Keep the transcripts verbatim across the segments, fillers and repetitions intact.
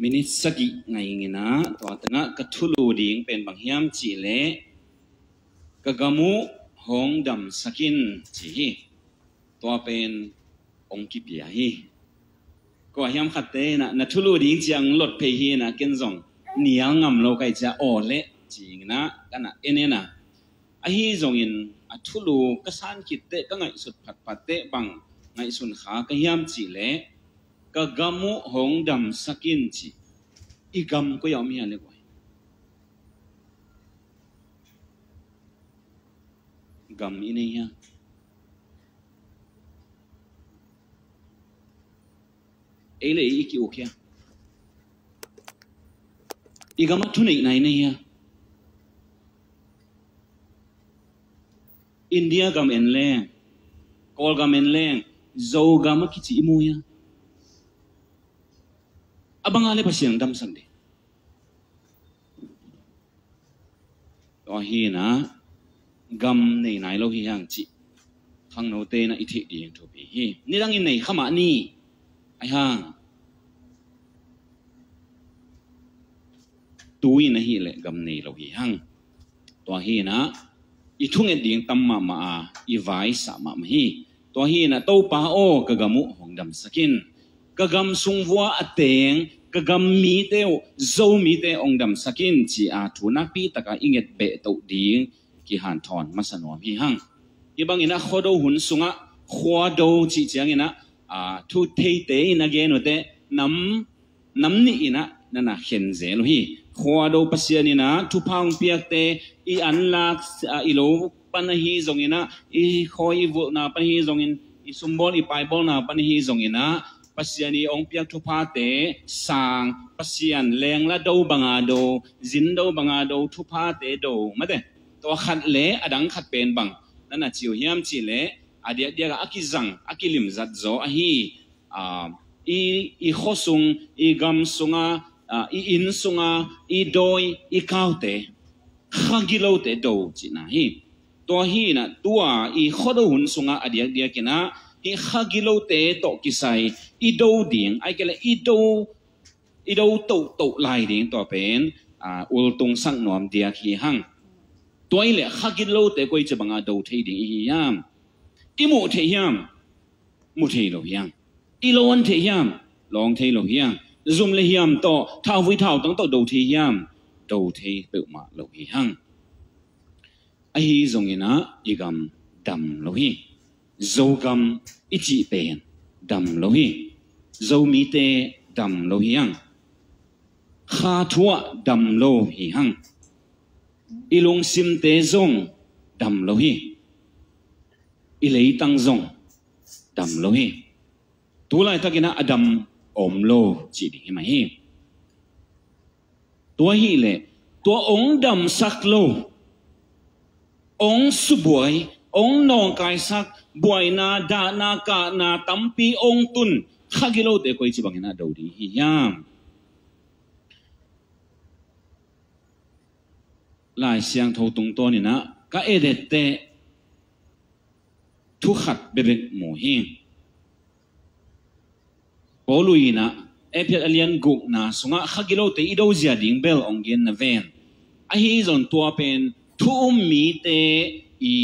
minit sagih ngai ing in ah, tua tengah ka thulu ding pen bang hiam cih leh, ka gam uh hong damsak in ci hi. Tua pen hong kipia hi. Kua hiam khatte in ah na thulu ding ciang lot phei hi in ah, ken zong nial ngam lo ka hih ciang aw leh ci ing in ah, ka na en in ah. Ahi zongin a thulu ka san khit teh, ka ngaihsut phatphat teh, bang ngaihsun kha ka hiam cih leh, ka gam uh hong damsak in ci. I gam koi ah om hiam leh koi? Gam i nei hiam? Ei le ei i ki-uk hiam? I gam ah thuneihna i nei hiam? India gam en leng, Kawlgam en leng, Zogam a kici i mu hiam? A bang a leh Pasian damsak ding. Tua hi in ah, gam nei nai lo hi hang cih khangnote in ah i theih ding thupi hi. Nidang in nei kha mah ni. Ahi hang, tu in ahih leh gam nei lo hi hang. Tua hi in ah, i thunget ding tam mahmah a, i vaisah mahmah hi. Tua hi in ah, Topa aw, ka gam uh hong damsak in. Ka gam sung vua a teng, ka gam mite uh, Zomite hong damsak in ci-a thu nakpi taka i nget beh toh ding kihanthawn masa nuam hi hang. Hih bangin ah Khuado hun sungah Khuado cih ciangin ah, aa, thu theite in a gen uh teh, nam nam nih in ah na na khen zel uh hi. Khuado Pasian in ah thupha hong piakte, i anlak, ah, i lo pan ahi zongin ah, i khawi i vulhna pan ahi zongin, i sumbawl i paibawlna pan ahi zongin ah, Pasian i hong piak thuphate sang, Pasian lengla do banga do, zin do banga do, thuphate do mate. Tua khat le a dang khat pen bang na na ci uh hiam cih leh, a diakdiak ah a kizang, a kilimzat zaw ahi, aa, i, i khua sung, i gam sunga, aa, i inn sunga, i dawi, i kaute, kha gilote do cihna hi. Tua hi in ah, tua i Khuado hun sunga a diakdiak in ah, hih kha gilote tawh kisai i do ding, ahih kei leh i do, i do tohtoh lai ding, tua pen, aa, ultungsak nuam diak hi hang. Tua hi leh kha gilote koici banga do thei ding i hi hiam? I muh theih hiam? Mu thei lo hi hang. I lawn theih hiam? Lawng thei lo hi hang. Zum le hiam tawh, thauvui thautang tawh do thei hiam? Do thei peuhmah lo hi hang. Ahi zongin ah i gam dam lo hi. Zogam i cih pen dam lo hi. Zomite dam lo hi hang. Kha thu ah dam lo hi hang. I lungsimte zong dam lo hi. I leitang zong dam lo hi. Tu laitakin ah a dam om lo cih ding hi mah hi. Tua hi leh, tua hong damsak lo, hong subuai, hong nawngkaisak, buaina, dahna, kahna tampi hong tun kha gilote koici bangin ah do ding hi hiam? Lai Siangtho tungtawnin ah ka et et teh thu khat bekbek mu hi. Paul in ah Efesa a lian gukna sungah kha gilote i do zia ding bel hong gen na ven. Ahi zong tua pen thu um mite i,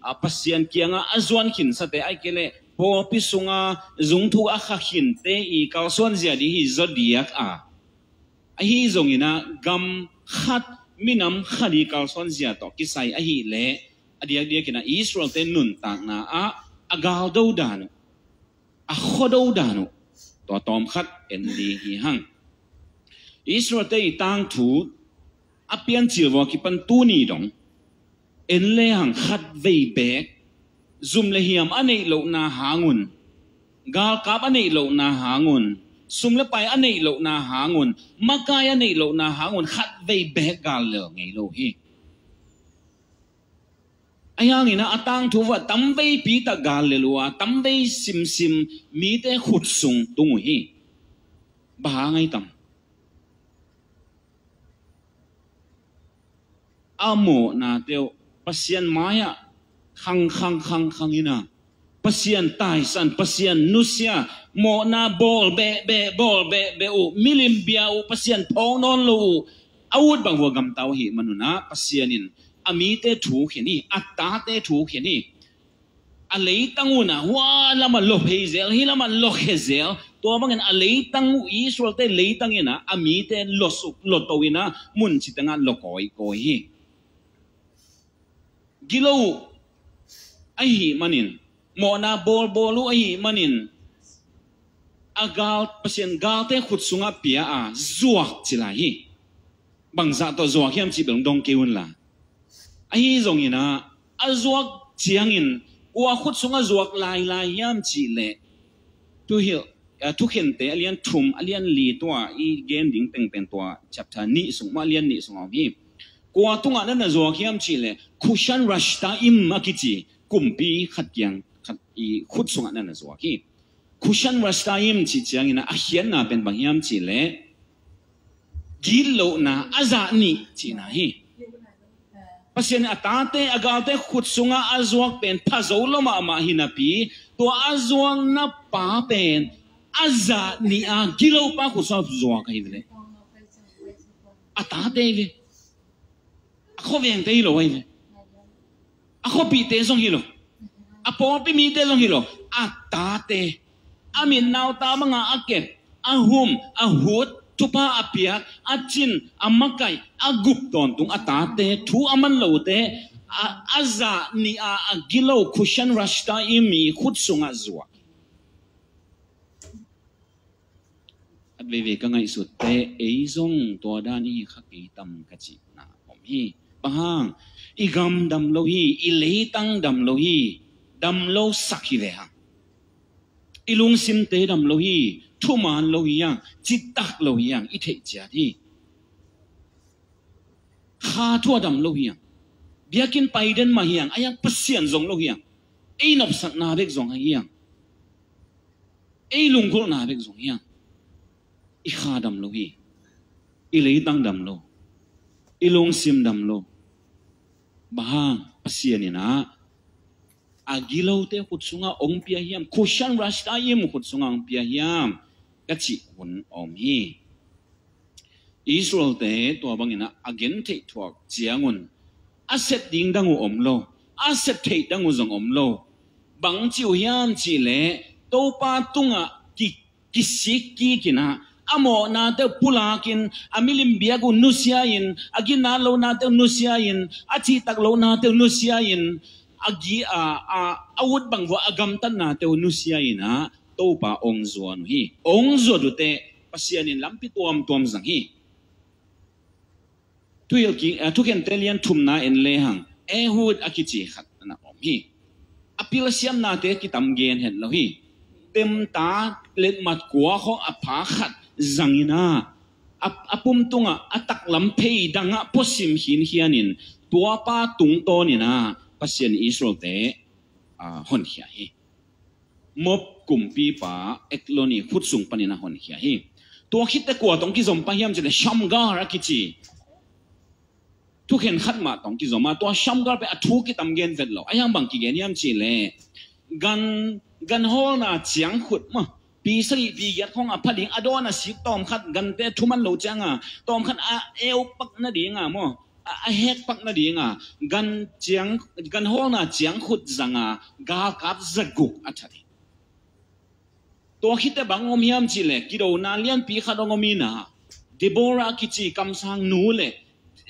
a, Pasian kiangah a zuan khinsate, ahih kei leh pawlpi sungah zungthuk a kha khinte i kalsuan zia ding hi zaw diak a. Ahi zongin ah gam khat, minam khat i kalsuan zia tawh kisai ahih leh, a diakdiakin ah Israelte nuntakna ah a gal do dan uh, a khua do dan uh, tua tawm khat en ding hi hang. Israelte i tangthu a piancil vua kipan tuni dong en le hang, khat vei beek, zum le hiam a neih lohna hangun, galkap a neih lohna hangun, sum le pai a neih lohna hangun, makai a neih lohna hangun, khat vei beek gal lel ngei lo hi. Ahi hangin ah a tangthu vua tamveipi tak gal lel uh a, tamvei simsim mite khut sung tung uh hi. Bang hang ai tam? A mawhnate uh Pasian mai-ah khang khang khang khang in ah, Pasian taisan, Pasian nusia, Mawhna bawl behbeh, bawl behbeh uh, milim bia uh, Pasian phawk nawn lo uh, a ut bang vua gamta uh ahih manun ah Pasian in a mite thu khen hi, a tate thu khen hi. A leitang un ah hua lamah lawphei zel, hih lamah lawkhe zel. Tua bangin a leitang uh, Israelte leitang in ah a mite lawsuk lawto in ah mun citengah lawkawikawi hi. Gilo uh ahih manin, mawhna bawlbawl uh ahih manin, a gal, Pasian galte khut sungah pia a zuak ci lai hi. Bangzah tawh zuak hiam cih bel dong kei unla. Ahi zongin ah, a zuak ciangin kua khut sungah zuak lailai hiam cih leh, Thuhilh, ah, Thukhente a lian thum, a lian li tua i gen ding teng pen tua chapter nih sung mah, a lian nih sung a om hi. Kua tungah na na zuak hiam cih leh Kushan Rishathaim a kici kumpi khat kiang khat i khut sungah na na zuak hi. Kushan Rishathaim cih ciangin ah a khiatna pen bang hiam cih leh gitlohna a zah nih cihna hi. Pasian in a tate, a galte khut sungah a zuak pen pha zo lo mahmah hi napi, tua a zuakna pa pen a zah nih a gilopa khut sungah zuak ahi ve leh, a tate hi ve. A khuavengte hi lo ahi ve. A khuapihte zong hi lo. A pawlpi mite zong hi lo. A tate, a mit nau ta banga a kep, a hum, a hut, thupha a piak, a cin, a makaih, a gup tawntung a tate, thu a man lote, a, a zah nih a, a gilo Kushan Rishathaim i khut sungah zuak. At veivei ka ngaihsutte, ei zong tua dan i hi kha kei tam ka cihna om hi. Bang hang? I gam dam lo hi, i leitang dam lo hi, dam lo sak hi ve hang. I lungsimte dam lo hi, thuman lo hi hang, citak lo hi hang, i theih ciat hi. Kha thu a dam lo hi hang. Biakinn pai den mah hi hang, a hiang Pasian zong lo hi hang. Ei nopsakna bek zong hi hang. Ei lunggulhna bek zong hi hang. I kha dam lo hi. I leitang dam lo. I lungsim dam lo. Bang hang? Pasian in ah a gilote khut sungah ong pia hiam, Kushan Rishathaim khut sungah ong pia hiam, ka cih hun a om hi. Israelte tua bangin ah a gentheih thuak ciangun a sep ding dang uh om lo, a sep theih dang uh zong om lo. Bang ci uh hiam cih leh Topa tungah ki, kisik kik in ah, a mawhnate uh pulakin, a milim biak uh nusia in, a ginat lohnate uh nusia in, a cihtak lohnate uh nusia in, a gi, a, a, a ut bang vua a gamtatnate uh nusia in ah, Topa ong zuan uh hi. Ong zuat uh teh Pasian in lampi tuamtuam zang hi. Thuhilh ki, ah, Thukhente lian thumna en lehang, Ehud a kici khat na om hi. A pilsiamnate kitam gen het lo hi. Temta letmat kua khawng a pha khat zang in ah, a, a pum tungah a taklam phei dangah puasim khinkhian in, tuapa tungtawn in ah Pasian Israelte, ah, honkhia hi. Moab kumpipa Eglon i khut sung panin a honkhia hi. Tua khit teh kua tawh kizom pah hiam cih leh Shamgar a kici thukhen khat mah tawh kizom a, tua Shamgar pen a thu kitam gen vet lo. A hiang bang kigen hiam cih leh gan, gan hawlna ciangkhut mah, pi sagih pi giat khawng a pha ding, a dawn a sik tawmkhat, gante thuman lo cianga tawmkhat a eupak nadinga maw, a, a hekpak nadinga gan ciang, gan hawlna ciangkhut zanga galkap zaguk a that hi. Tua khit teh bang om hiam cih leh kidona lianpi khat hong om in ah, Deborah a kici kamsang nu le,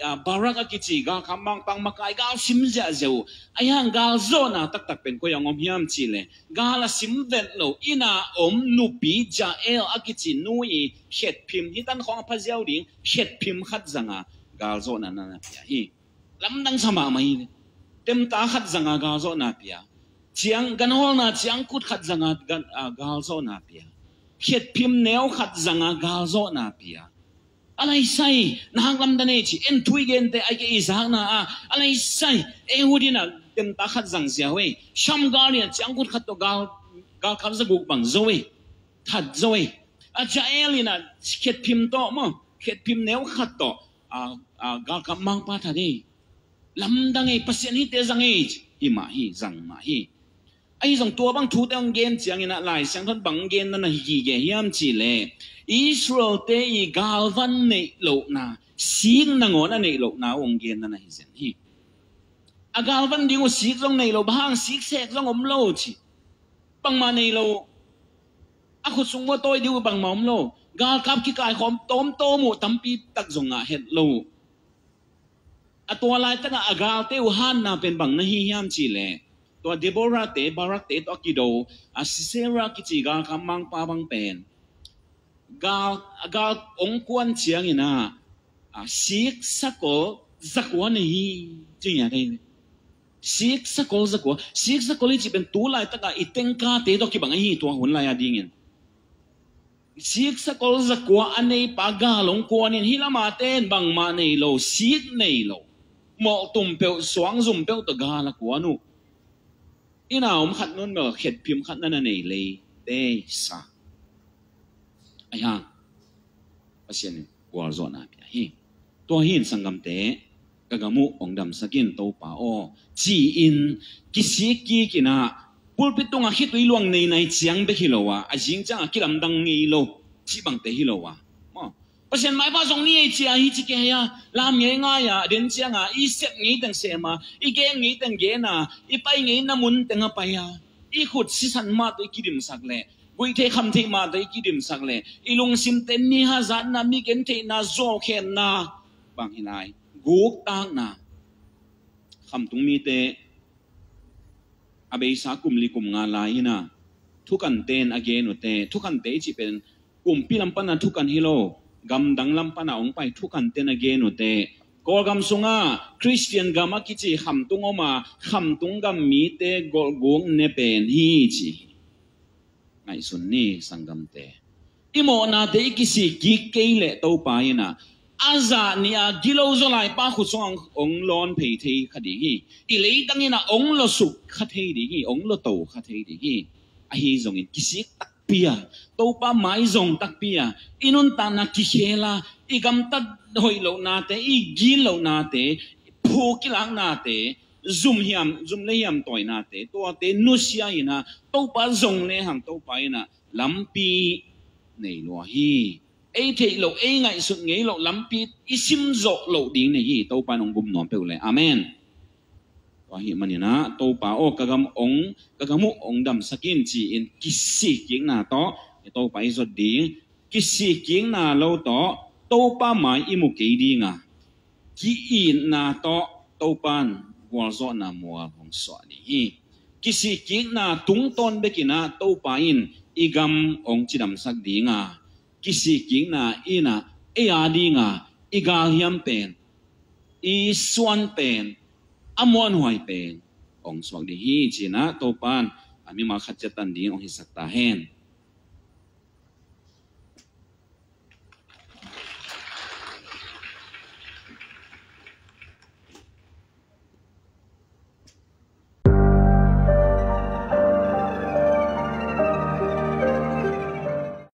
ah, Barak a kici galkap mangpa makai gal sim ziahziah uh. A hiang gal zawhna taktak pen koi ah hong om hiam cih leh gal a sim vet lo inn a om nupi Jael a kici nu i khetphim, hih tan khawng a pha ziau ding khetphim khat zanga gal zawhna na na pia hi. Lamdang sa mahmah hi. Temta khat zanga gal zawhna pia. Ciang, gan hawlna ciangkhut khat zanga gan, ah, gal zawhna pia. Khetphim neu khat zanga gal zawhna pia. A lai sai, na hang lamdang ei ci, en thu i gente ai ke i zakna a, a lai sai, Ehud in ah temta khat zang ziau ei. Shamgar in ah ciangkhut khat tawh gal, galkap zaguk bang zo ei. That zo ei. A Jael in ah khetphim tawh maw, khetphim neu khat tawh, ah, ah, galkap mangpa that ei. Lamdang ei, Pasian hihte zang ei, hi mah hi, zang mah hi. Ahi zong tua bang thute hong gen ciangin ah Lai Siangtho in bang genna na hi gige hiam cih leh Israel-te i galvan neih lohna, sik nangawn a neih lohna uh hong genna na hi zen hi. A galvan ding uh sik zong nei lo, bang hang sik sek zong om lo ci. Bangmah nei lo. A khut sung mua tawi ding uh bangmah om lo. Galkap kikaikhawm tawmtawm uh tampi tak zong ngah het lo. A tua laitakah a galte uh hanna pen bang na hi hiam cih leh tua Deborah-te, Barak-te tawh a kido a Sisera kici galkap mangpa bang pen gal, gal ong kuan ciangin ah, a, sik sakol zakua nei hi. Ci ngiat hi. Sik sakol zakua. Sik sakol hi cih pen tu laitakah i tengkate tawh kibang ahi tua hun lai a dingin. Sik sakol zakua a neipa gal ong kuanin hih lama ten bangmah nei lo, sik nei lo. Mawhtum peuh, suangzum peuh tawh gal a kuan uh. Ina om khat nun bel khetphim khat na na nei lei te sa. Ahi hang Pasian in gualzawhna pia hi. Tua hi in sanggamte, ka gam uh ong damsak in Topa aw ci-in kisik kik in ah pulpit tungah khitui luang nei nai ciang bek hi lo a, a zing ciangah kilamdang ngei lo cih bangte hi lo a. Maw, Pasian maipha zong ni ei cia hi ci kei a, lam ngei ngai a, den cianga i sep ngei teng sem a, i gen ngei teng gen a, i pai ngei na mun teng a pai a, i khut sisan mah tawh i kidimsak leh, guih theih kham theih mah tawh i kidimsak leh, i lungsimte mi hazatna, mi gentheihna, zawhkhenna bang hi lai, guktakna. Khamtung mite a beisa kum li kum nga lai hi na, thukanten a gen uhte, thukante i cih pen kumpi lam pana thukan hi lo, gamdang lam pana ong pai thukanten a gen uhte, Kawlgam sunga Khristian gam a kici khamtung om a, khamtung gam mite golhguk ne pen hi ci hi. Ngaihsun ni sanggamte. I mawhnate i kisik kik kei leh Topa in ah, a zah ni a gilo zaw laipa khut sung ong, ong lawn phei thei kha ding hi. I leitang in ah ong losuk kha thei ding hi, ong loto kha thei ding hi. Ahi zongin kisik takpi a, Topa mai zong takpi a, i nuntakna kikhel a, i gamtat hoih lohnate, i gil lohnate, phu kilaknate, zum hiam, zum le hiam tawi nate, tuate nusia in ah, Topa zong le hang Topa in ah lampi nei lua hi. Ei theih loh, ei ngaihsut ngei loh lampi i sim zawh loh ding nei hi. Topa in ong gum nuam peuh le. Amen. Tua ahih manin ah, Topa aw, ka gam ong, ka gam uh ong damsak in ci-in kisik kikna tawh Topa i zot ding. Kisik kikna lo tawh Topa mai i mu kei ding a, ki-itna tawh Topa in gualzawhna mual hong suah ding hi. Kisik kikna tungtawn bek in ah Topa in i gam ong cidamsak ding a, kisik kikna in ah ei a ding a, i galhiam pen, i suan pen, a muanhuai pen ong suak ding hi ci-in ah Topa in a mimal khat ciat tan ding ong hisak ta hen.